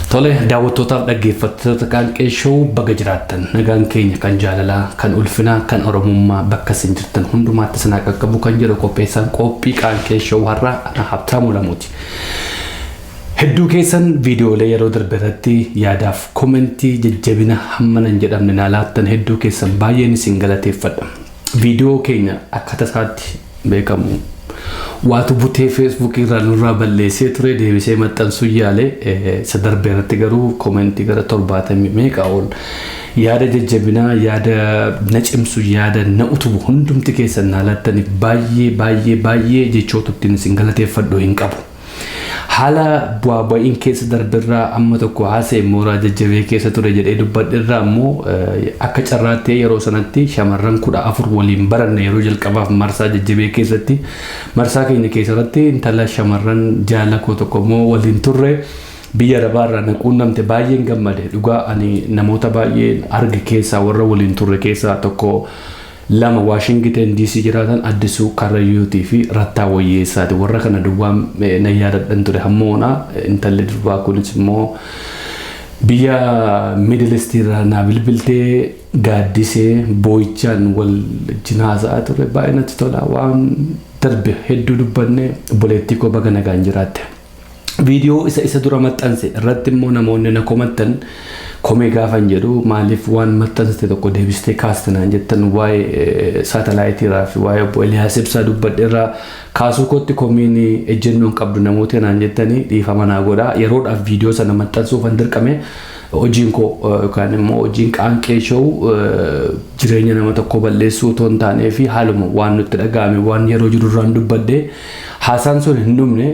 Tole, daawwattootaaf dhaggeeffattoota Qaanqee Show, baga jiraattan. Nagaan keenya kan jaalalaa, kan ulfinaa, kan oromummaa bakka isin jirtan hundumaatti isin haa qaqqabu kan jedhu qopheessaan qophii Qaanqee Show har'aa ana Habtaamuu Lamuuti. Hedduu keessan viidiyoolee yeroo darbe irratti yaadaaf komentii jajjabina hamma nan jedhamne naa laattan hedduu keessan baay'een isin galateeffadha. Viidiyoo keenya akka tasaatti beekamu waatu butee Feesbuukii irraa nurraa balleessee ture, deebisee maxxansuu yaale. Isa darbe irratti garuu komentii gara 70 meeqa ol yaada jajjabinaa, yaada na cimsu, yaada na utubu hundumti keessan naa laattaniif baay'ee baay'ee baay'ee jechoota ittiin isin galateeffadhu hin qabu. Haala bu'aa ba'iin keessa darbirraa amma tokko haasa'e, mooraa jajjabee keessa ture jedhee dubbadhirraa immoo akka carraattee yeroo sanatti shamarran 14 waliin baranne. Yeroo jalqabaaf marsaa jajjabee keessatti, marsaa keenya keessatti intala shamarran jaala koo tokko immoo waliin turre biyya arabaarraa na quunnamte. Baay'een gammade dhugaa. Ani namoota baay'ee arge keessaa, warra waliin turre keessaa tokko lama Waashingiten DC jiraatan, Addisuu Karrayyuutii fi Rattaa Wayyeessaati. Warra kana duwwaan na yaadadhan ture hammoona. Intalli durbaa kunis immoo biyya Middle East irraa naa bilbiltee gaaddisee boo'ichaan wal wajjin haasa'aa ture. Baay'ee natti tola, waan darbe hedduu dubbanne. Obboleettii koo, baga nagaan jiraatte. Viidiyoo isa dura maxxanse irratti immoo namoonni na komattan, komee gaafan jedhu, maaliif waan maxxansite tokko deebistee kaaste naan jettan. Waa'ee saatalaayitiirraa fi waa'ee obbo Eliyaas Ibsaa dubbadhe irraa kaasuu kootti komiin ejjennoon qabdu namoota naan jettanii dhiifama naa godhaa. Yeroodhaaf viidiyoo sana maxxansuuf dirqame. Hojiin koo yookaan immoo hojiin Qaanqee Show jireenya nama tokko balleessuu otoo hin taanee fi haaluma waan nutti dhaga'ame, waan yeroo jiru irraan dubbadhe. Haasaan sun hin dhumne,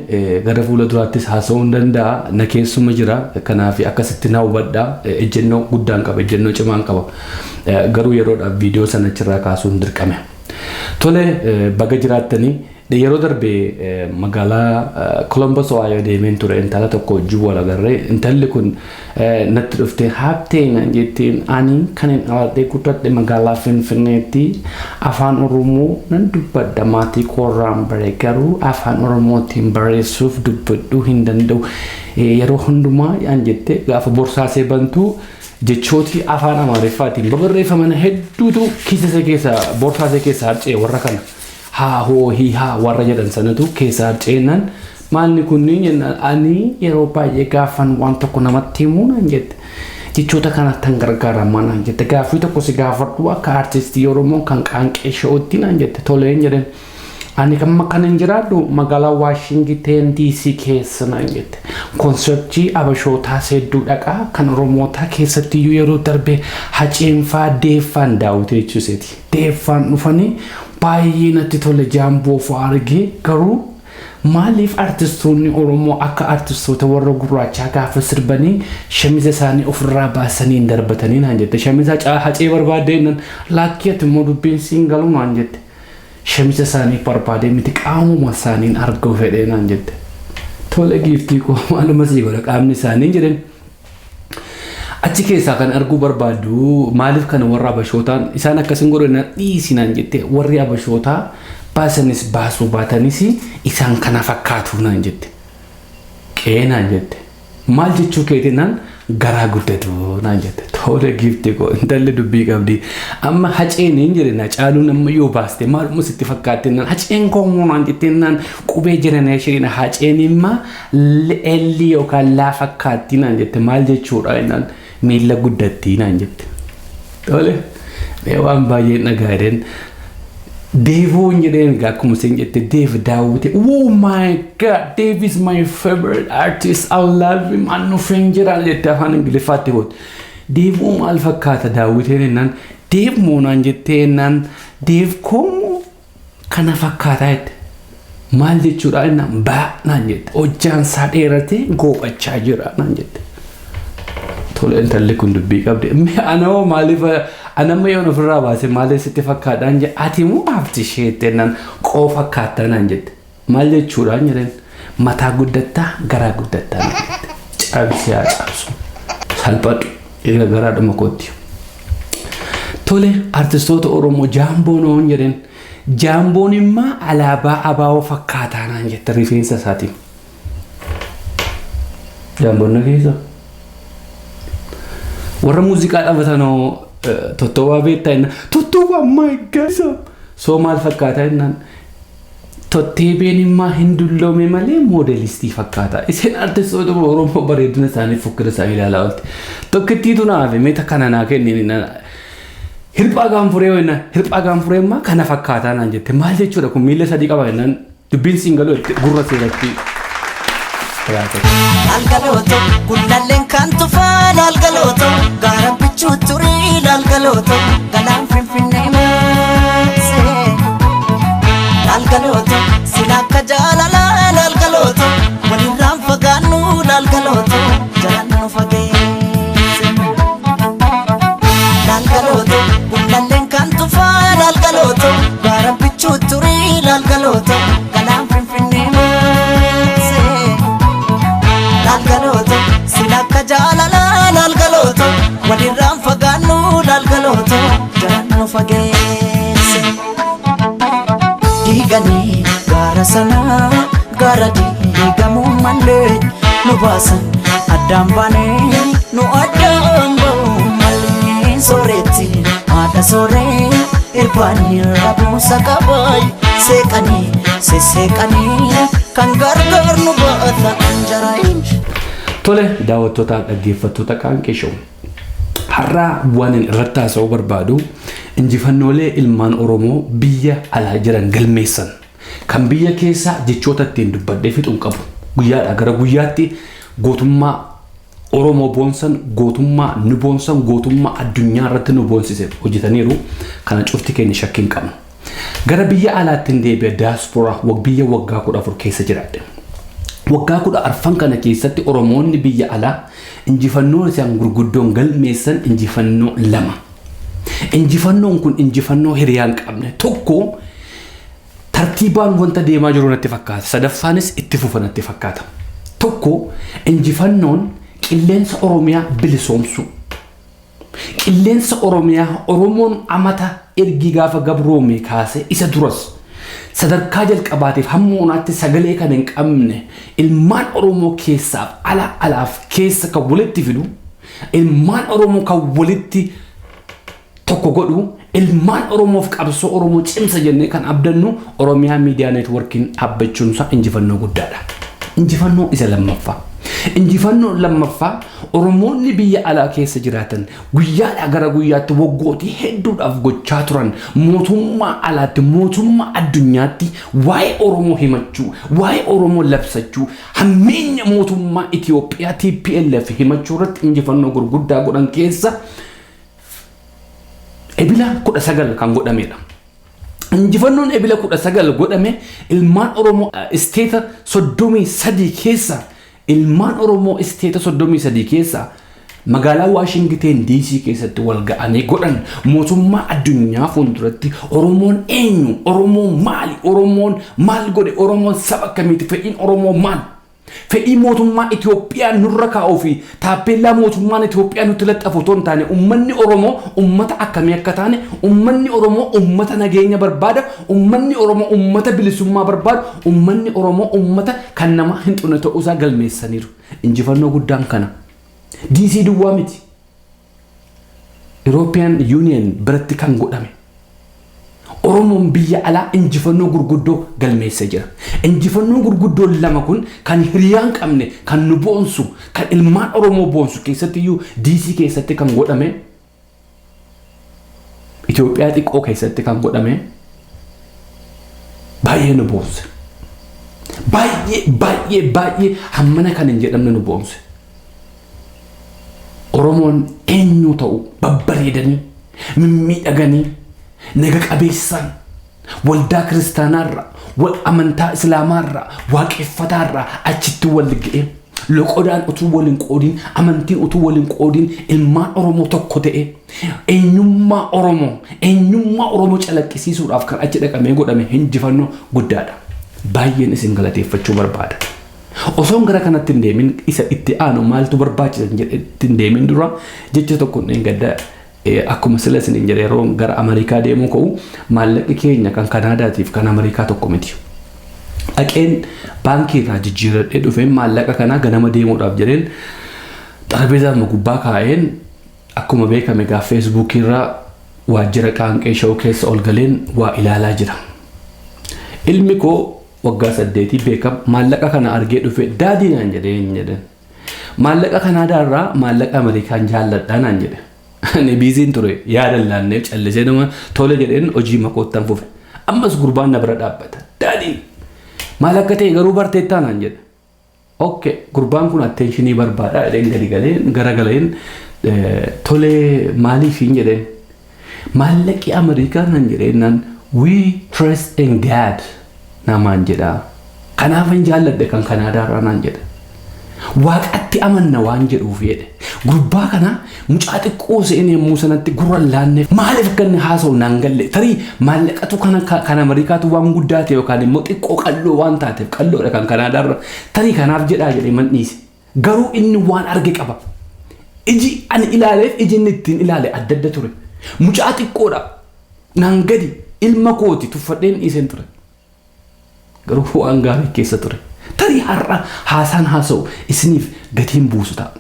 gara fuula duraattis haasa'uu hin danda'a, na keessuma jira. Kanaaf akkasitti na hubadha. Ejjennoo guddaan qaba, ejjennoo cimaan qaba, garuu yeroodhaaf viidiyoo sana achirraa kaasuun dirqame. Tole, baga jiraattanii. Yeroo darbe magaalaa Columbus, Ohio deemeen ture. Intala tokko wajjin wal agarree. Intalli kun natti dhuftee, "Habtee," naan jetteen, "ani kan hin dhaladhee guddadhe magaalaa Finfinneetti. Afaan Oromoo nan dubbadha, maatii koorraan bare, garuu afaan Oromootiin barreessuuf dubbadhuu hin danda'u yeroo hundumaa," yaan jette. Gaafa borsaasee bantu jechooti afaan Amaariffaatiin babarreeffaman hedduutu kiisa keessa, borsaasee keessa harca'e. Warra kana haa hoo hii haa warra jedhan sanatu keessa harca'ennaan, "Maalni kunniin?" jennaan, "Ani yeroo baay'ee gaafan waan tokko namatti himuu," naan jette, "jechoota kanatti kan gargaaramaa," naan jette. "Gaaffii tokko si gaafadhu akka aartistii Oromoo kan Qaanqee Showtti," naan jette. "Toleen," jedhen. "Ani kan kan hin jiraadhu magaalaa Waashingiten DC keessa," naan jette. "Konsertii abashootaa hedduu dhaqaa, kan Oromootaa keessatti iyyuu yeroo darbe Haceenfaa, Deeffaan daawwite jechuuseeti. Deeffaan dhufanii baay'ee natti tole, jaamboo fa'aa argee. Garuu maaliif artistoonni Oromoo akka artistoota warra gurraachaa gaafa sirbanii shamiza isaanii ofirraa baasanii hin darbatanii?" naan jette. "Shamiza Hacee barbaadde?" Nan "Laakkii, ati immoo dubbiin siin galu," naan jette. "Shamiza isaanii barbaadee miti, qaamuma isaaniin arguu fedhee," naan jette. "Tole giiftii koo, maaluma sii godha qaamni isaanii?" jedhen. Achi keessaa kan arguu barbaadu maaliif kana warra abashootaan isaan akkasin godhu na dhiisi naan jette. "Warri abashootaa baasanis baasuu baatanis isaan kana fakkaatu," naan jette. "Qe'ee," naan jette. "Maal jechuu keetii?" naan, "Garaa guddatu," naan jette. "Tole giiftii koo, intalli dubbii qabdi. Amma Haceen hin jedhe na caaluun amma yoo baaste maaluma sitti fakkaatte?" Naan, "Haceen koo immoo," naan jette. Naan, "Qubee jeneraashiniin Haceen immaa L yookaan laa fakkaatti," naan jette. "Maal jechuudha?" Naan, "Miila guddattii," naan jette. Tole, waan baay'een dhagaa jedheen. Deevoon jedheen egaa akkuma isin jette Deev Daawwite. "Oh my God, Dave is my favorite artist. I love him. An dhufeen jira," jette afaan Ingiliffaatti goote. "Deevoo maal fakkaata Daawwiteen?" jennaan, "Deev moo?" naan jettee jennaan, "Deev koomoo kana fakkaataa," jette. "Maal jechuudha?" jennaan, "Baa," naan jette. "Hojjaan isaa dheeratee goophachaa jira," naan jette. Tole, intalli kun dubbii qabdi. Anoo maaliif anamma yoon ofirraa baase maaliif sitti fakkaadhaan jedhe. "Ati moo haafti isheetti?" jennaan, "Qoo fakkaattaa," naan jette. "Maal jechuudhaan?" jedheen. "Mataa guddattaa, garaa guddattaa," naan jette. Cabsi haa cabsu. Salphadhu eega garaadhuma kootti. Tole, artistoota Oromoo jaamboon oon jedheen. "Jaamboon immoo alaabaa abaaboo fakkaataa," naan jette rifeensa isaatiin. Jaamboon na keessa. Warra muuziqaa taphatanoo Tottowaa beektaa jennaan, Tottowaa, my God. So maal fakkaataa jennaan, Totteebeen immaa hin dulloome malee moodelistii fakkaata. Isin artistoota Oromoo bareedina isaanii, fokkina isaanii ilaalaa oolti. Tokkittiitu naaf meeta kana naa kennin. Hirphaa Gaanfuree jennaan, Hirphaa Gaanfuree immaa kana fakkaataa naan jette. Maal jechuudha kun, miila sadii qaba jennaan, dubbiin siin galuu gurra seeratti. Laalgalooto gullalleen kan tufaa, laalgalooto gaara bichuu turii, laalgalooto galaan Finfinnee maasee. Laalgalooto sila akka jaalalaa, laalgalooto walirraan fagaannu, laalgalooto jalaan nu fageesse. Laalgalooto gullalleen kan tufaa, laalgalooto gaara bichuu turii, laalgalooto galaan Finfinnee maasee. Laalgalooto sila akka jaalalaa, laalgalooto walirraan fagaannu, laalgalooto jalaan nu fageesse. Diiganii gaara sanaa, gaara diigamuu malee nu baasan, addaan baanee nu addaan ba'u malee. Sooretti haadha sooree irbaanii rabuusa qabaay, seeqanii sesseeqanii kan gargaar nu baata anjaraayin. Tole, daawwattootaaf dhaggeeffattoota Qaanqee Show. Har'aa waan inni irratti haasa'uu barbaadu injifannoolee ilmaan Oromoo biyya alaa jiran galmeessan. Kan biyya keessaa jechoota ittiin dubbadhee fixuun qabu. Guyyaadhaa gara guyyaatti gootummaa Oromoo boonsan, gootummaa nu boonsan, gootummaa addunyaa irratti nu boonsise hojjetaniiru. Kana cufti keenya shakkii hin qabnu. Gara biyya alaatti hin deebi'a, diyaasporaa biyya waggaa 14 keessa jiraadhe. Waggaa 14 kana keessatti Oromoonni biyya alaa injifannoo isaan gurguddoon galmeessan injifannoo lama. Injifannoon kun injifannoo hiriyaa hin qabne tokko tartiibaan wanta deemaa jiru natti fakkaata. Sadaffaanis itti fufa natti fakkaata. Tokko, injifannoon qilleensa Oromiyaa bilisoomsuu. Qilleensa Oromiyaa Oromoon amata ergi gaafa gabroome kaase, isa duras sadarkaa jalqabaatiif hamma onaatti sagalee kan hin qabne ilmaan Oromoo keessaaf ala, alaaf keessa kan walitti fidu, ilmaan Oromoo kan walitti tokko godhu, ilmaan Oromoof qabsoo Oromoo cimsa jennee kan abdannu Oromiyaa Miidiyaa Neetworkiin dhaabbachuun isaa injifannoo guddaadha. Injifannoo isa lammaffaa. Injifannoo lammaffaa, Oromoonni biyya alaa keessa jiraatan guyyaadhaa gara guyyaatti waggootii hedduudhaaf gochaa turan, mootummaa alaatti, mootummaa addunyaatti waa'ee Oromoo himachuu, waa'ee Oromoo labsachuu, hammeenya mootummaa Itoophiyaa TPLF himachuu irratti injifannoo gurguddaa godhan keessa Ebila 19 kan godhamedha. Injifannoon Ebila 19 godhame ilmaan Oromoo isteeta 33 keessa, ilmaan Oromoo isteeta 33 keessa magaalaa Waashingteen DC keessatti wal ga'anii godhan, mootummaa addunyaa fuulduratti Oromoon eenyu, Oromoon maali, Oromoon maal godhe, Oromoon saba akkamiiti, fedhiin Oromoo maal? Fedhii mootummaa Itoophiyaa nurra kaa'uu fi taappeellaa mootummaan Itoophiyaa nutti laxafu otoo hin taane, uummanni Oromoo uummata akkamii akka taane, uummanni Oromoo uummata nageenya barbaada, uummanni Oromoo uummata bilisummaa barbaadu, uummanni Oromoo uummata kan nama hin xunne ta'uusaa galmeessaniiru. Injifannoo guddaan kana. DC duwwaa miti. European Union biratti kan godhame. Oromoon biyya alaa injifannoo gurguddoo galmeessee jira. Injifannoo gurguddoo lama kun kan hiriyaa hin qabne, kan nu boonsu, kan ilmaan Oromoo boonsu, keessatti iyyuu DC keessatti kan godhame, Itoophiyaa xiqqoo keessatti kan godhame baay'ee nu boonse. Baay'ee baay'ee baay'ee hammana kan hin jedhamne nu boonse. Oromoon eenyu ta'u babbareedanii, mimmiidhaganii, naga qabeessaan waldaa kiristaanaarra, wal amantaa islaamaarra, waaqeffataarra achitti wal ga'e, loqodaan utuu wal hin qoodin, amantiin utuu wal hin qoodin, ilmaan Oromoo tokko ta'e eenyummaa Oromoo calaqqisiisuudhaaf kan achi dhaqamee godhame injifannoo guddaadha. Baay'een isin galateeffachuu barbaada. Osoon gara kanatti hin deemin, isa itti aanu maaltu barbaachisa itti hin deemin dura, jecha tokko hin gadda, akkuma sila isin jedhe, yeroo gara Ameerikaa deemuu ka'u maallaqi keenya kan Kanaadaatiif kan Ameerikaa tokko miti. Dhaqeen baankii irraa jijjiirradhee dhufeen maallaqa kanaa ganama deemuudhaaf jedheen xarabeezaa gubbaa kaa'een. Akkuma beekame egaa Feesbuukii irraa waajjira Qaanqee Show keessa ol galeen waa ilaalaa jira. Ilmi koo waggaa 8 beekam maallaqa kana argee dhufe, "Daddy," naan jedhee hin jedhan. "Maallaqa Kanaadaa irraa maallaqa Ameerikaan jaalladhaa," naan jedhe. Ani busyn ture, yaada laannee callisee nama tole jedheen hojii makoottan fufe. Ammas gurbaan na bira dhaabbata. "Daddy, maal akka ta'e garuu barteettaa?" naan jedhe. Okay, gurbaan kun attention barbaada jedheen gadi galeen garagaleen, "Tolee, maaliif?" hin jedheen. "Maallaqi Ameerikaa," naan jedheen, naan "we trust in God" namaan jedha. "Kanaafan jaalladhe kan Kanaadaarraa," naan jedhe. "Waaqatti amanna waan jedhuuf," jedhe. Gurbaa kana mucaa xiqqoo se'een yommuu sanatti gurra laanneef, maaliif akka inni haasa'u naan galle. Tarii maallaqatu kana kan Ameerikaatu waan guddaa ta'e yookaan immoo xiqqoo qalloo waan taateef, qalloodha kan Kanaadaarra. Tarii kanaaf jedhaa jedhee man dhiise. Garuu inni waan arge qaba. Iji ani ilaaleef iji inni ittiin ilaale adda adda ture. Mucaa xiqqoodha. Naan gadi ilma kooti, tuffadheen dhiiseen ture. Garuu waan gaarii keessa ture. Tarii har'a haasaan haasa'u isiniif gatiin buusu ta'a.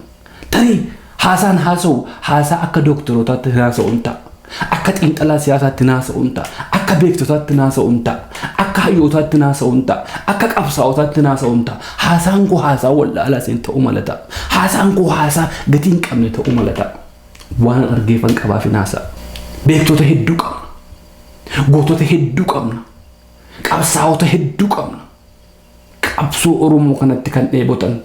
Tarii haasaan haasa'u haasaa akka dooktorootaatti haasa'uun ta'a. Akka xiinxalaa siyaasaatti haasa'uun ta'a. Akka beektotaatti haasa'uun ta'a. Akka hayyootaatti haasa'uun ta'a. Akka qabsaa'otaatti haasa'uun ta'a. Haasaan koo haasaa wallaalaa isin ta'uu mala ta'a. Haasaan koo haasaa gatii hin qabne ta'uu mala ta'a. Waan argeeffan qabaaf hin haasa'a. Beektota hedduu qabna. Gootota hedduu qabna. Qabsaa'ota hedduu qabna. Qabsoo Oromoo kanatti kan dheebotan,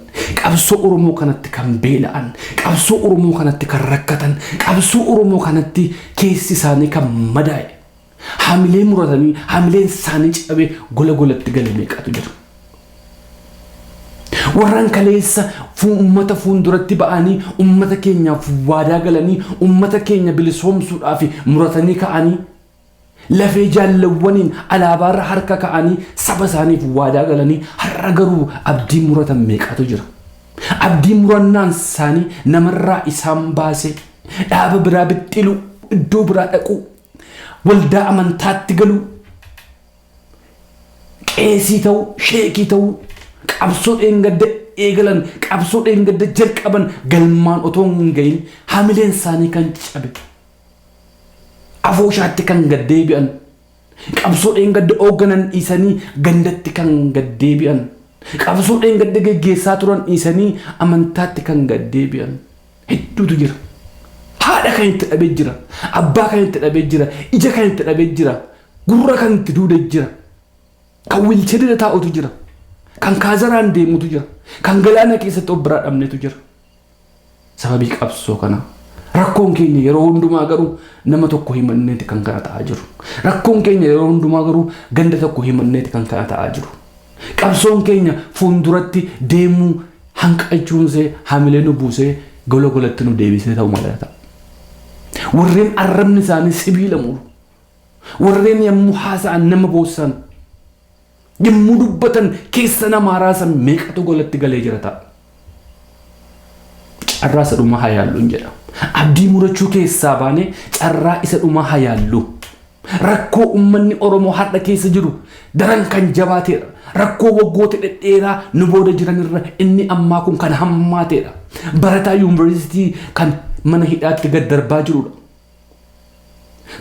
qabsoo Oromoo kanatti kan beela'an, qabsoo Oromoo kanatti kan rakkatan, qabsoo Oromoo kanatti keessi isaanii kan madaa'e, hamilee muratanii hamileen isaanii cabee gola golatti gale meeqatu jira. Warran kaleessa uummata fuulduratti ba'anii uummata keenyaaf waadaa galanii, uummata keenya bilisoomsuudhaaf muratanii ka'anii, lafee jaallawwaniin alaabaarra harka ka'anii saba isaaniif waadaa galanii, har'a garuu abdii muratan meeqatu jira. Abdii murannaan isaanii namarraa isaan baasee dhaaba biraa bixxilu, iddoo biraa dhaqu, waldaa amantaatti galu, qeesii ta'uu, sheekii ta'uu, qabsoo dheengadda eegalan, qabsoo dheengadda jalqaban galmaan otoo hin gahin hamileen isaanii kan cabe, afooshaatti kan gaddeebi'an, qabsoo dheengadda hoogganan dhiisanii gandatti kan gaddeebi'an, qabsoo dheengadda geggeessaa turan dhiisanii amantaatti kan gaddeebi'an hedduutu jira. Haadha kan itti dhabee jira, abbaa kan itti dhabee jira, ija kan itti dhabee jira, gurra kan itti duude jira, kan wheelchairra taa'utu jira, kan kaazaraan deemutu jira, kan galaana keessatti of biraa dhabnetu jira. Sababii qabsoo kanaa. Rakkoon keenya yeroo hundumaa garuu nama tokko himanneeti kan kana ta'aa jiru. Rakkoon keenya yeroo hundumaa garuu ganda tokko himanneeti kan kana ta'aa jiru. Qabsoon keenya fuulduratti deemuu hanqachuunsee hamilee nu buusee gola golatti nu deebisee ta'u mala ta'a. Warreen arrabni isaanii sibiila muru. Warreen yommuu haasa'an nama boossan. Yommuu dubbatan keessa namaa raasan meeqatu golatti galee jira ta'a. Carraa isa dhumaa haa yaalluun jedha. Abdii murachuu keessaa baanee carraa isa dhumaa haa yaallu. Rakkoo uummanni Oromoo har'a keessa jiru daran kan jabaateedha. Rakkoo waggoota dhedheeraa nu booda jiranirra inni ammaa kun kan hammaateedha. Barataa yuunivarsiitii kan mana hidhaatti gad darbaa jirudha.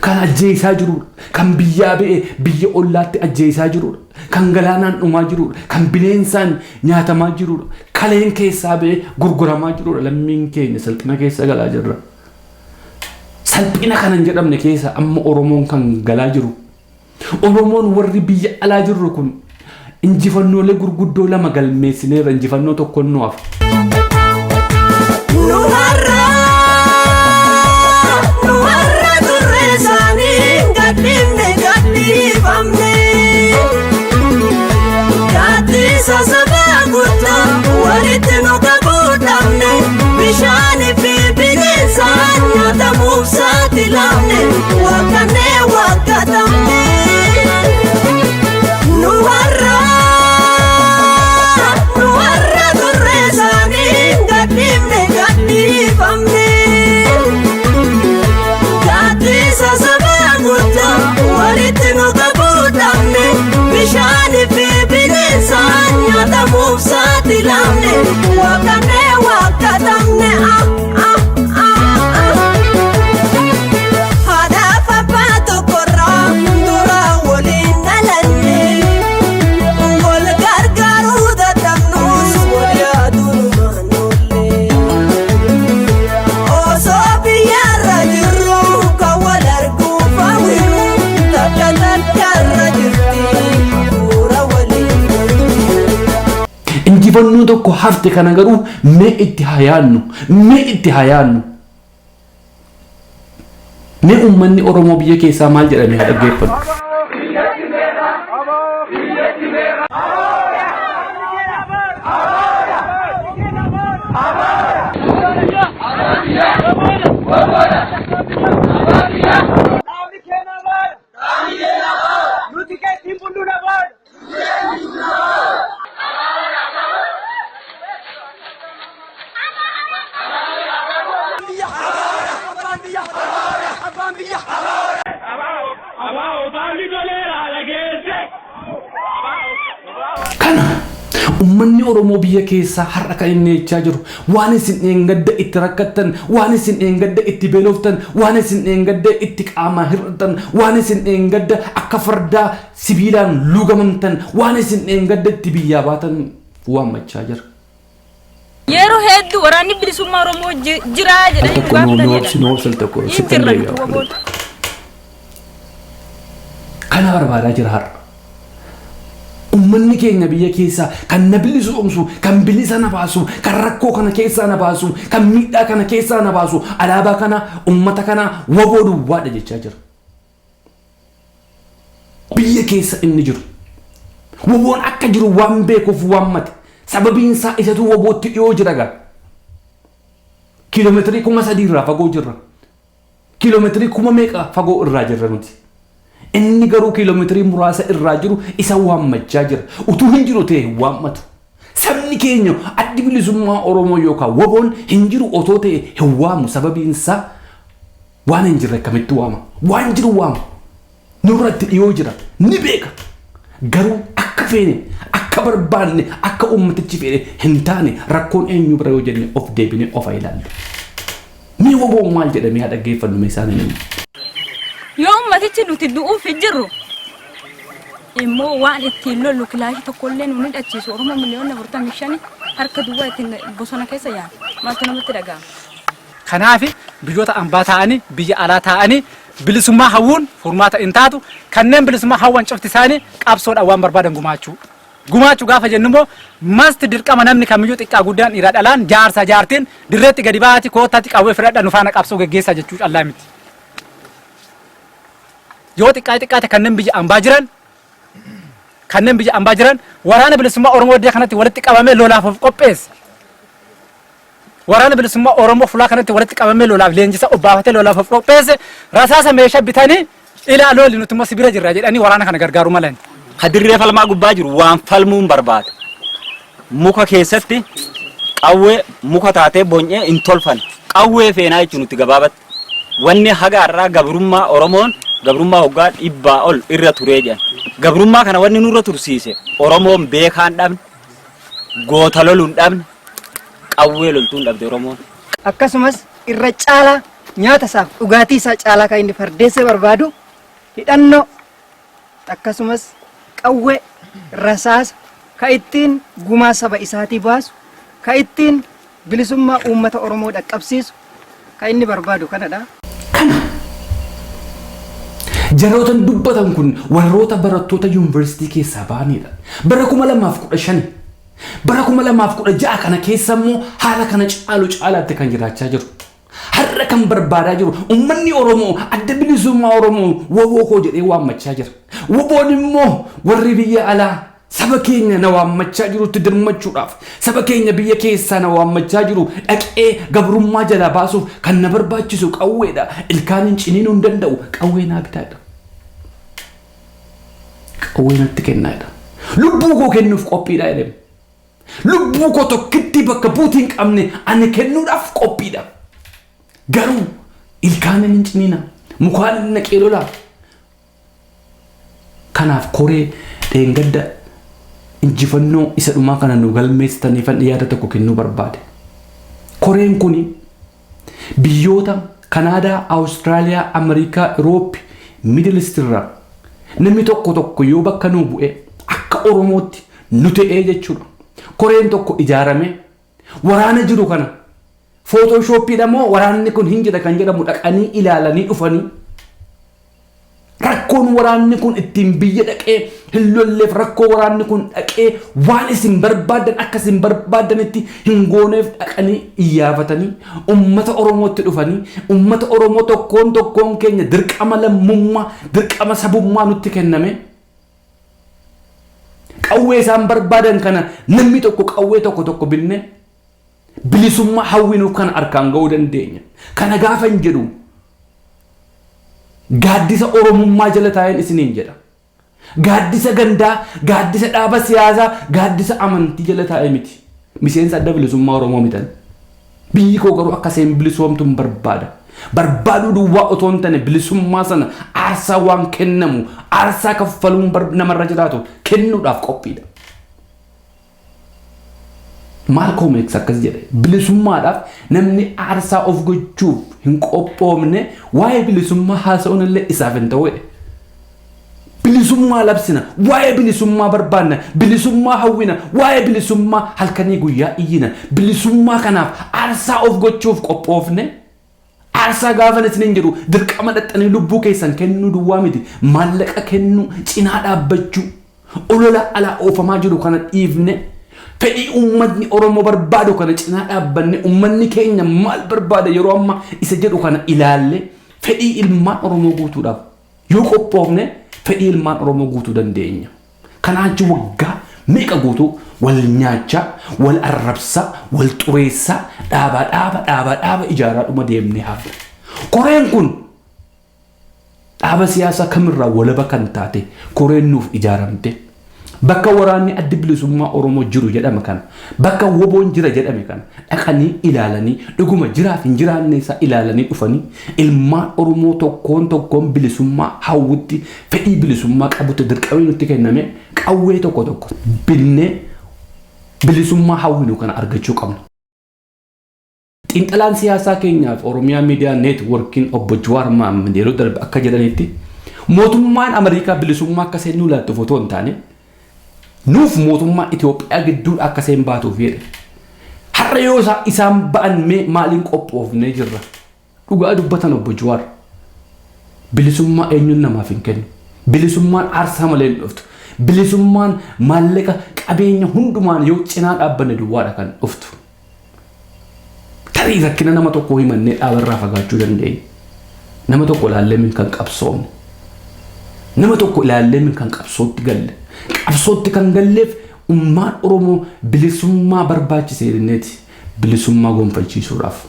Kan ajjeesaa jirudha. Kan biyyaa ba'e biyya ollaatti ajjeesaa jirudha. Kan galaanaan dhumaa jirudha. Kan bineensaan nyaatamaa jirudha. Kaleen keessaa ba'e gurguramaa jirudha. Lammiin keenya salphina keessa galaa jirra. Salphina kana hin jedhamne keessa amma Oromoon kan galaa jiru. Oromoon warri biyya alaa jirru kun injifannoolee gurguddoo lama galmeessineerra, injifannoo tokkoon nu hafa. Nu har'a turre isaanii gadhiifne gadhiifamne. Gaaddisa sabaa guddaa walitti nu qabuu dhabne, bishaanii fi bineensaan nyaatamuuf saaxilamne, wakkannee wakkatamne. Nu har'a turre isaanii gadhiifne gadhiifamne. Gaaddisa sabaa guddaa walitti nu qabuu dhabne, bishaanii fi bineensaan nyaatamuuf saaxilamne, wakkannee wakkatamne. Ah, ah, ah, ah. Hafte kana garuu mee itti haa yaadnu, mee itti haa yaadnu. Mee uummanni Oromoo biyya keessaa maal jedhamee haa dhaggeeffannu. Kana uummanni Oromoo biyya keessaa har'a kan inni jechaa jiru, waan isin dheengadda itti rakkattan, waan isin dheengadda itti beeloftan, waan isin dheengadda itti qaamaa hir'attan, waan isin dheengadda akka fardaa sibiilaan lugamamtan, waan isin dheengadda itti biyyaa baatan waammachaa jira. Yeroo hedduu waraanni bilisummaa Oromoo jiraa jedhanii Tokko nu gaafatanidha. nu obsi tokko Hin sittan jirra deebi'a. nuti waboon. Kana barbaadaa jira har'a. Uummanni keenya biyya keessaa kan na bilisoomsu, kan bilisa na baasu, kan rakkoo kana keessaa na baasu, kan miidhaa kana keessaa na baasu, alaabaa kana, uummata kana, waboo duwwaadha jechaa jira. Biyya keessa inni jiru. Waboon akka jiru waan beekuuf waammate. Sababiin isaa isatu wabootti dhiyoo jira gaa. Kiiloomeetirii 3000 irraa fagoo jirra. Kiiloomeetirii kuma meeqa fagoo irraa jirra nuti. Inni garuu kiiloomeetirii muraasa irraa jiru isa waammachaa jira. Utuu hin jiru ta'e hin waammatu. Sabni keenya addi bilisummaa Oromoo yookaan waboon hin jiru otoo ta'e hin waamu. Sababiin isaa waan hin jirre akkamitti waama? Waan jiru waama. Nurratti dhiyoo jira. Ni beeka. Garuu akka feene, akka barbaanne, akka uummatichi feene hin taane. Rakkoon eenyu bira yoo jenne, of deebine of ilaallu. Mee waboon maal jedhamee haa dhaggeeffannu mee isaan hin Yoo ummatichi nuti du'uuf hin jirru immoo waan ittiin lollu kilaashii tokkollee nu hidhachiisu, Oromoo miliyoona 45 harka duwwaa ittiin bosona keessa yaa'an, maaltu namatti dhaga'ama? Kanaaf biyyoota ambaa ta'anii, biyya alaa ta'anii bilisummaa hawwuun furmaata hin taatu. Kanneen bilisummaa hawwan cufti isaanii qabsoodhaan waan barbaadan gumaachuu. Gumaachuu gaafa jennu immoo masti dirqama namni kamiyyuu, xiqqaa guddaan, dhiiraa dhalaan, jaarsa jaartiin, dirreetti gadi baati, koottaatti qawwee fudhadha, nu faana qabsoo geggeessaa jechuu callaa miti. Yoo xiqqaa xiqqaate kanneen biyya ambaa jiran waraana bilisummaa Oromoo iddoo kanatti walitti qabamee lolaaf of qopheesse. Waraana bilisummaa Oromoo fulaa kanatti walitti qabamee lolaaf leenjisa obbaafatee lolaaf of qopheesse, rasaasa meeshaa bitanii, ilaa lolli, nuti immoo sibira jirra jedhanii waraana kana gargaaruu malan. Ka dirree falmaa gubbaa jiru waan falmuun barbaada. Muka keessatti qawwee muka taatee bonyee hin tolfan. Qawwee feenaa jechuun nuti gabaabatti. Wanni haga har'aa gabrummaa, Oromoon gabrummaa waggaa 100 ol irra turee jedhan. Gabrummaa kana wanni nurra tursiise Oromoon beekaan dhabne, goota loluun dhabne, qawwee loltuun dhabde Oromoon. Akkasumas irra caalaa nyaata isaaf dhugaatii isaa caalaa kan inni fardeessee barbaadu hidhannoo, akkasumas qawwee, rasaasa ka ittiin gumaa saba isaatii baasu, ka ittiin bilisummaa uummata Oromoo dhaqqabsiisu ka inni barbaadu kanadha. Kana jarootan dubbatan kun warroota barattoota yuunivarsiitii keessaa ba'anidha. Bara 2015, bara 2016 kana keessa immoo haala kana caalu caalaatti kan jiraachaa jiru. Har'a kan barbaadaa jiru uummanni Oromoo adda bilisummaa Oromoo waboo koo jedhee waammachaa jira. Waboon immoo warri biyya alaa saba keenya na waammachaa jirutti dirmachuudhaaf, saba keenya biyya keessaa na waammachaa jiru dhaqee gabrummaa jalaa baasuuf kan na barbaachisu qawweedha. Ilkaaniin ciniinuu hin danda'u, qawwee naa bitaadha. Qawwee natti kennaadha. Lubbuu koo kennuuf qophiidha jedhame. Lubbuu koo tokkitti bakka buutii hin qabne ani kennuudhaaf qophiidha. Garuu ilkaaniin hin ciniina, mukaan hin naqee lolaa. Kanaaf koree dheengadda injifannoo isa dhumaa kana nu galmeessitaniifan yaada tokko kennuu barbaade. Koreen kuni biyyoota Kanaadaa, Awustiraaliyaa, Ameerikaa, Iroopi, Middle East irraa namni tokko tokko yoo bakka nuu bu'e, akka Oromootti nu ta'ee jechuudha. Koreen tokko ijaarame waraana jiru kana Photoshoppiidha moo waraanni kun hin jira kan jedhamu dhaqanii ilaalanii dhufanii rakkoo Rakkoon waraanni kun ittiin biyya dhaqee hin lolleef, rakkoo waraanni kun dhaqee waan isin barbaadan akka isin barbaadanitti hin gooneef dhaqanii iyyaafatanii ummata Oromootti dhufanii, ummata Oromoo tokkoon tokkoon keenya dirqama lammummaa, dirqama sabummaa nutti kenname. Qawwee isaan barbaadan kana namni tokko qawwee tokko tokko binne bilisummaa hawwinuuf kana harkaan ga'uu dandeenya. Kana gaafa hin jedhu gaaddisa Oromummaa jala taa'een isiniin jedha. Gaaddisa gandaa, gaaddisa dhaaba siyaasaa, gaaddisa amantii jala taa'ee miti. Miseensa Adda Bilisummaa Oromoo mitan. Biyyi koo garuu akka isheen bilisoomtu hin barbaada. Barbaaduu duwwaa otoo hin taane, bilisummaa sana aarsaa waan kennamu, aarsaa kaffaluun namarra jiraatu kennuudhaaf qophiidha. Malcolm X akkas jedhe: "Bilisummaadhaaf namni aarsaa of gochuuf hin qophoofne waa'ee bilisummaa haasa'uun illee isaaf hin ta'u" jedhe. Bilisummaa labsina, waa'ee bilisummaa barbaanna, bilisummaa hawwina, waa'ee bilisummaa halkanii guyyaa iyyina. Bilisummaa kanaaf aarsaa of gochuuf qophoofne. Aarsaa gaafa isiniin jedhu dirqama dhaxxanii lubbuu keessan kennuu duwwaa miti. Maallaqa kennuu, cinaa dhaabbachuu, olola alaa oofamaa jiru kana dhiifne, fedhii uummatni Oromoo barbaadu kana cinaa dhaabbanne, uummanni keenya maal barbaada yeroo ammaa isa jedhu kana ilaalle, fedhii ilmaan Oromoo guutuudhaaf yoo qophoofne fedhii ilmaan Oromoo guutuu dandeenya. Kanaan achi waggaa meeqa guutuu wal nyaachaa, wal arrabsaa, wal xureessaa, dhaabaa dhaaba dhaabaa dhaaba ijaaraa dhuma deemnee hafna. Koreen kun dhaaba siyaasaa kamirraa walaba kan taate, koreen nuuf ijaaramte, bakka waraanni Addi Bilisummaa Oromoo jiru jedhame kana, bakka WBOn jira jedhame kana dhaqanii ilaalanii, dhuguma jiraaf hin jiraanne isaa ilaalanii dhufanii, ilmaan Oromoo tokkoon tokkoon bilisummaa hawwutti, fedhii bilisummaa qabutti dirqamni nutti kenname qawwee tokko tokko binnee bilisummaa hawwinu kana argachuu qabna. Xiinxalaan siyaasaa keenyaaf Oromiyaa Miidiyaa Neetwoorkiin obbo Jawaar Mohaammed yeroo darbe akka jedhanitti, mootummaan Ameerikaa bilisummaa akka isheen nuu laattuuf otoo hin taane nuuf mootummaa Itoophiyaa gidduudha akka isheen baatuuf jedhe. Har'a yoo isaan ba'an mee maaliin qophoofnee jirra? Dhugaa dubbatan obbo Jawaar. Bilisummaa eenyuun namaaf hin kennu. Bilisummaan aarsaa malee hin dhuftu. Bilisummaan maallaqa, qabeenya hundumaan yoo cinaa dhaabbanne duwwaadha kan dhuftu. Tarii rakkina nama tokkoo himannee dhaabarraa fagaachuu dandeenya. Nama tokko ilaallee min kan qabsoomne. Nama tokko ilaallee min kan qabsootti galle. Qabsootti kan galleef ummaan Oromoo bilisummaa barbaachise jenneeti, bilisummaa gonfachiisuudhaaf.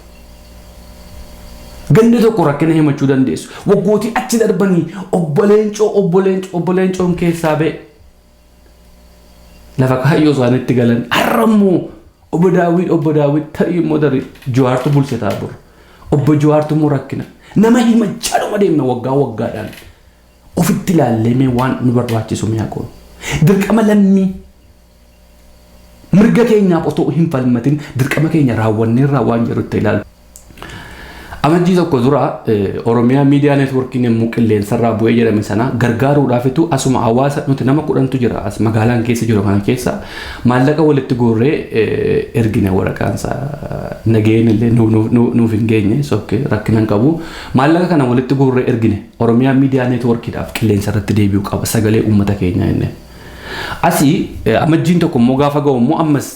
Gandi tokko rakkina himachuu dandeessu. Waggootii achi darbanii obbo Leencoo, obbo Leencoo, obbo Leencoon keessaa ba'e. Lafa kaayyoo isaaniitti galan. Har'a immoo obbo Daawit, obbo Daawit, tarii immoo tarii Jawaartu bulche ta'a bor. Obbo Jawaartu immoo rakkina. Nama himachaa dhuma deemna waggaa waggaadhaan. Ofitti ilaallee mee waan nu barbaachisu mi'a goonu. Dirqama lammii mirga keenyaaf otoo hin falmatin dirqama keenya raawwanneerraa waan jedhutti ilaalu. Amajjii 1 dura Oromiyaa Miidiyaa Neetwoorkiin yommuu qilleensarraa bu'ee jedhame sana gargaaruudhaafitu asuma hawaasa nuti nama 10tu jira as magaalaan keessa jiru kana keessa maallaqa walitti guurree ergine. Waraqaansa nageen illee nuuf hin geenye sokke, rakkina hin qabu. Maallaqa kana walitti guurree ergine. Oromiyaa Miidiyaa Neetwoorkiidhaaf qilleensa irratti deebi'uu qaba sagalee uummata keenyaa inni. Asii Amajjiin 1 immoo gaafa ga'u immoo ammas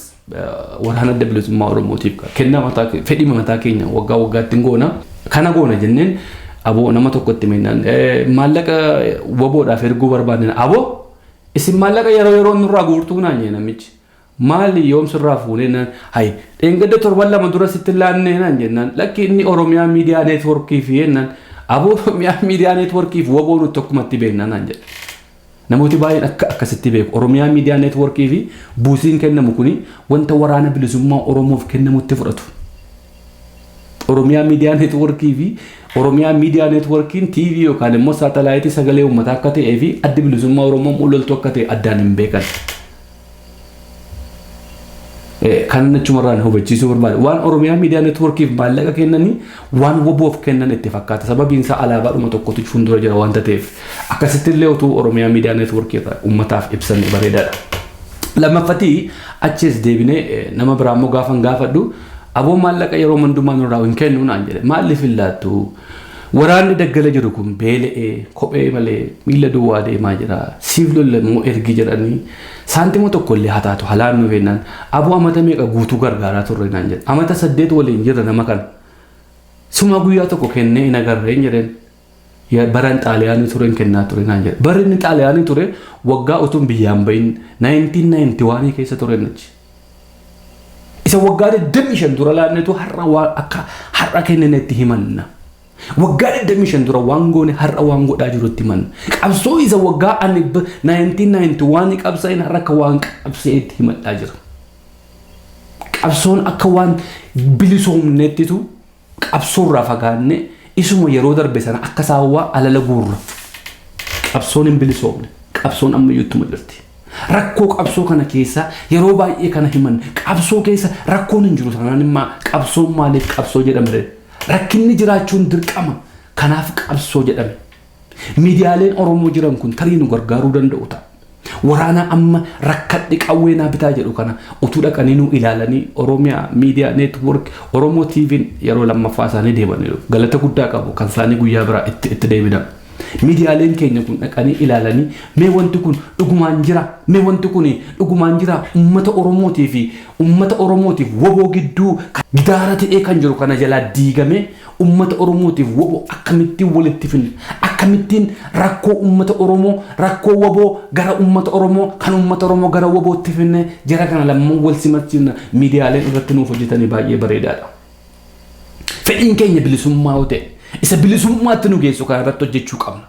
waraana Adda Bilisummaa Oromootiif kennaa mataa, fedhii mataa keenya waggaa waggaatti goona. Kana goona jenneen aboo nama tokkotti mennaan maallaqa WBOdhaaf erguu barbaadne. "Aboo, isin maallaqa yeroo yeroo nurraa guurtuu" naan jee namichi. "Maali, yoom sirraa fuunee?" naan. "Hayi, dheengadda torban 2 dura sitti laannee" naan jennaan, "Lakki, inni Oromiyaa Miidiyaa Neetwoorkii fi" jennaan, "Aboo, Oromiyaa Miidiyaa Neetwoorkii fi WBO nuti tokkumatti beekna" naan jedhe. Namooti baay'een akka akkasitti beeku. Oromiyaa Miidiyaa Neetwoorkii fi buusiin kennamu kuni wanta waraana bilisummaa Oromoof kennamutti fudhatu. Oromiyaa Miidiyaa Neetwoorkii fi Oromiyaa Miidiyaa Neetwoorkiin TV yookaan immoo saatalaayitii sagalee uummataa akka ta'ee fi Addi Bilisummaa Oromoo loltuu akka ta'e addaan hin beekan. Kan achumarraan hubachiisuu barbaade, waan Oromiyaa Miidiyaa Neetwoorkiif maallaqa kennanii waan WBOf kennan itti fakkaata. Sababiin isaa alaabaadhuma tokkotu fuuldura jira waanta ta'eef. Akkasitti illee utuu Oromiyaa Miidiyaa Neetwoorkii irraa uummataaf ibsan bareedaadha. Lammaffatii achiis deebinee nama biraa immoo gaafan gaafadhu, "Aboo, maallaqa yeroo mandumaa nurraa hin kennu" naan jedhe. "Maaliif hin laattu?" Waraanni daggala jiru kun beela'ee kophee malee miila duwwaa deemaa jira. Siif lolla immoo ergi jedhanii saantima tokko illee haa taatu halaan nu fennaan aboo amata meeqa guutuu gargaaraa turre naan jedhe. Amata 8 waliin jirra nama kana. Suma guyyaa tokko kennee hin agarreen jedheen. Baran Xaaliyaanii ture hin kennaa ture naan jedhe. Barri inni Xaaliyaanii ture waggaa utuun biyyaan bahin 1991 keessa ture achi. Isa waggaa 25 dura laannetu har'a waan akka har'a kenninetti himanna. Waggaa 25 dura waan goone har'a waan godhaa jirutti himanna. Qabsoo isa waggaa ani 1991 qabsa'in har'a akka waan qabsa'eetti himadhaa jira. Qabsoon akka waan bilisoomnettitu qabsoorraa fagaannee isuma yeroo darbe sana akka saawwaa alala guurra. Qabsoon hin bilisoomne. Qabsoon ammayyuu ittuma jirti. Rakkoo qabsoo kana keessa yeroo baay'ee kana himan qabsoo keessa rakkoon hin jiru sanaan immoo qabsoon maaliif qabsoo jedhame? Rakkinni jiraachuun dirqama. Kanaaf qabsoo jedhame. Miidiyaaleen Oromoo jiran kun tarii nu gargaaruu danda'u ta'a. Waraana amma rakkadhe qawwee naa bitaa jedhu kana utuu dhaqanii nu ilaalanii Oromiyaa Miidiyaa Neetwoork Oromoo TV'n yeroo lammaffaa isaanii deemaniiru. Galata guddaa qabu kan isaanii guyyaa biraa itti deebina. Miidiyaaleen keenya kun dhaqanii ilaalanii mee wanti kun dhugumaan jira mee wanti kun dhugumaan jira uummata Oromootii fi uummata Oromootiif woboo gidduu gidaara ta'ee kan jiru kana jalaa diigamee uummata Oromootiif woboo akkamittiin walitti finna akkamittiin rakkoo uummata Oromoo rakkoo woboo gara uummata Oromoo kan uummata Oromoo gara wobootti finne jara kana lamman wal simachiifna miidiyaaleen irratti nuuf hojjetanii baay'ee bareedaadha. Fedhiin keenya bilisummaa yoo ta'e isa bilisummaatti nu geessu kana irratti hojjechuu qabna.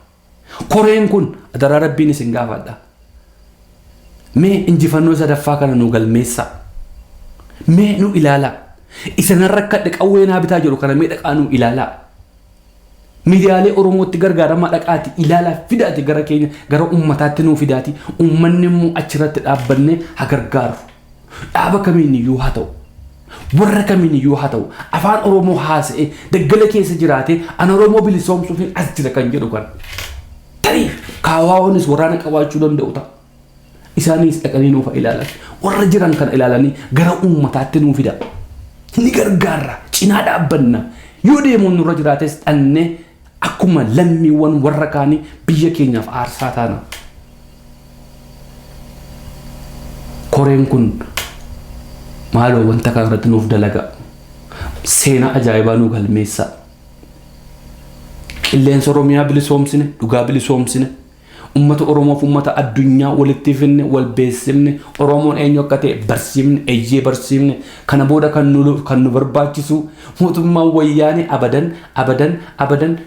Koreen kun adaraa rabbiin isin gaafadha. Mee injifannoo sadaffaa kana nu galmeessaa. Mee nu ilaalaa. Isa nan rakkadhe qawwee naa bitaa jedhu kana mee dhaqaa nu ilaalaa. Miidiyaalee Oromootti gargaaramaa dhaqaati ilaalaa fidaati gara keenya gara uummataatti nuu fidaati. Uummanni immoo achirratti dhaabbannee haa gargaaru. Dhaaba kamiin iyyuu haa ta'u. Warra kamiin iyyuu haa ta'u. Afaan Oromoo haasa'ee daggala keessa jiraatee an Oromoo bilisoomsuuf as jira kan jedhu kana. Tarii kaawaa'onis waraana qabaachuu danda'u ta'a. Isaanis dhaqanii nuuf ilaalan. Warra jiran kana ilaalanii gara uummataatti nuu fida. Ni gargaarra. Cinaa dhaabbanna. Yoo deemuun nurra jiraates dhannee akkuma lammiiwwan warra kaanii biyya keenyaaf aarsaa taana. Koreen kun maaloo wanta kana irratti nuuf dalaga. Seenaa ajaa'ibaa nu galmeessa. Qilleensa Oromiyaa bilisoomsine, dhugaa bilisoomsine, uummata Oromoof uummata addunyaa walitti finne, wal beeksifne, Oromoon eenyu akka ta'e barsiifne, eeyyee barsiifne. Kana booda kan nu barbaachisu mootummaan wayyaanee abadan, abadan, abadan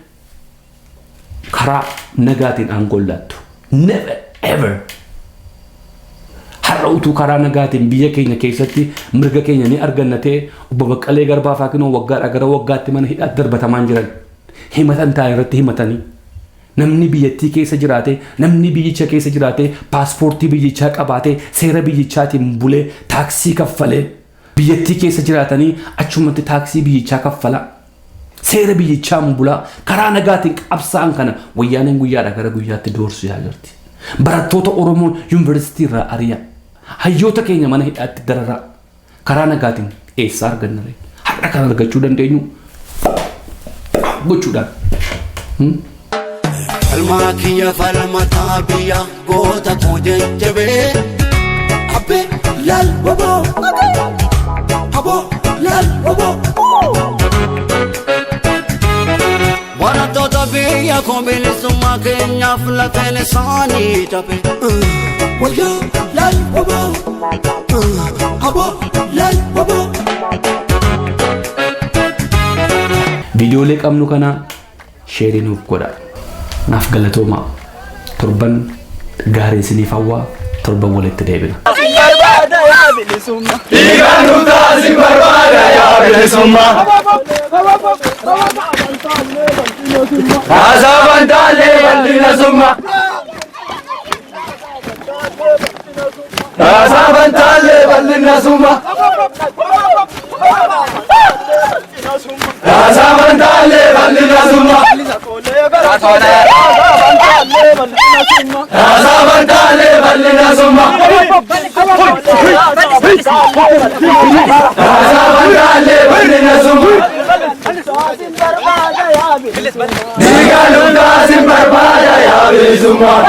karaa nagaatiin aangoo laattu. Never ever. Har'a utuu karaa nagaatiin biyya keenya keessatti mirga keenya ni arganna ta'e obbo Baqqalee Garbaa fa'aa kinoo waggaadhaa gara waggaatti mana hidhaatti darbatamaa jiran. Himatan taa'e irratti himatanii. Namni biyyattii keessa jiraate, namni biyyicha keessa jiraate, paaspoortii biyyichaa qabaate, seera biyyichaatiin bulee, taaksii kaffalee, biyyattii keessa jiraatanii achumatti taaksii biyyichaa kaffalaa. Seera biyyichaan bulaa karaa nagaatiin qabsaa'an kana wayyaaneen guyyaadhaa gara guyyaatti doorsisaa jirti. Barattoota Oromoo yuunivarsiitii irraa ari'a. Hayyoota keenya mana hidhaatti dararaa. Karaa nagaatiin eessaa arganna ree? Har'a kan argachuu dandeenyu gochuudhaan. Falmaa kiyya falmataa biyya goota koo jajjabee. Abbee laal waboo. Aboo laal waboo. Barattoota biyya koo bilisummaa keenyaaf lafeen isaanii cabe. Wayyaa laal waboo. Aboo laal waboo. Viidiyoolee qabnu kana sheerii nuuf godha. Naaf galatoomaa. Torban gaarii isiniif hawwaa. Torban walitti deebina. Dhiigaan nu taasi barbaada yaa bilisummaa. Haasaa fantaalee bal'ina summa. Haasaa fantaalee bal'ina summa. Haasaa fantaalee bal'ina summa. Haasaa fantaalee bal'ina summa. Haasaa fantaalee bal'ina summa. Dhiiga lubnaa sin barbaada yaa bilisummaa.